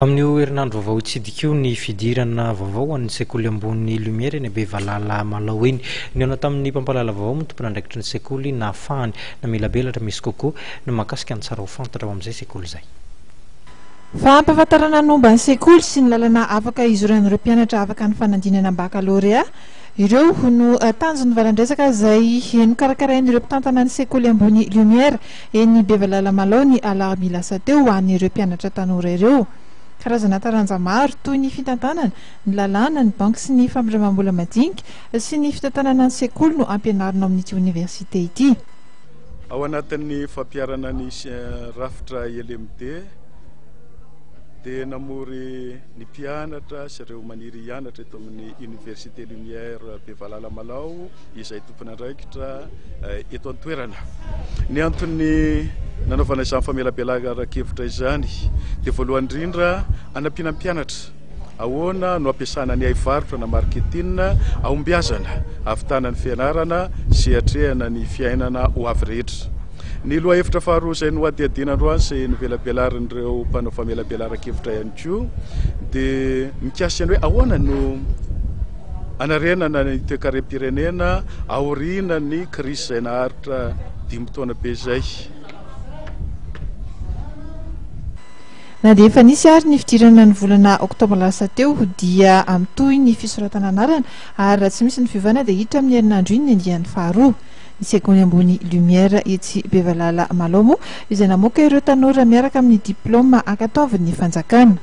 Amin'io herinandro vaovao hitsidika io ny fidirana vaovao ho an'ny sekoly ambony Lumière eny Bevalala Malao eny. Nihaona tamin'ny mpampahalala vaovao moa ny tompon'andraikitry ny sekoly nahafahany namelabelatra misy kokoa ny mahakasika ny tsara ho fantatra ao amin'izay sekoly izay. Fampahafantarana ny momba ny sekoly sy ny lalana afaka hizoran'ireo mpianatra afaka ny fanadinana bakalorea. Ireo no tanjon'ny valan-dresaka izay nokarakarain'ireo mpitantana ny sekoly ambony Lumière Eny Bevalala Malao ny alarobia lasa teo ho an'ireo mpianatra tanora ireo. Karazana taranja maro toy ny fitantanana, ny lalàna, ny banky sy ny famindramam-bola madinika sy ny fitantanana ny sekoly no ampianarina ao amin'ity oniversite ity. Ao anatin'ny fampiharana ny rafitra LMD dia namory ny mpianatra sy ireo maniry hianatra eto amin'ny Université Lumière Bevalala Malao izay tompon'andraikitra eto an-toerana. Ny antony nanaovana izany famelabelaran-kevitra izany dia voalohany indrindra hanampiana ny mpianatra ahoana no ampiasana ny haivarotra na marketing ahombiazana hahavitana ny fianarana sy hiatrehana ny fiainana ho avy rehetra. Ny lohahevitra faharoa izay nohadihadiana androany sy novelabelarin'ireo mpanao famelabelaran-kevitra ihany koa dia mikasika ny hoe ahoana no hanarenana ny toekarem-pirenena aorianan'ny krizy izay naharitra dimy taona be izay. Na dia efa nisy ary ny fidirana ny volana oktobra lasa teo dia mitohy ny fisoratana anarana ary raha tsy misy ny fiovana dia hiditra amin'ny herinandro iny ny andiany faharoa. Ny sekoly ambony Lumière etsy Bevalala Malao moa izay namoaka ireo tanora miaraka amin'ny diplaoma ankatoavin'ny fanjakana.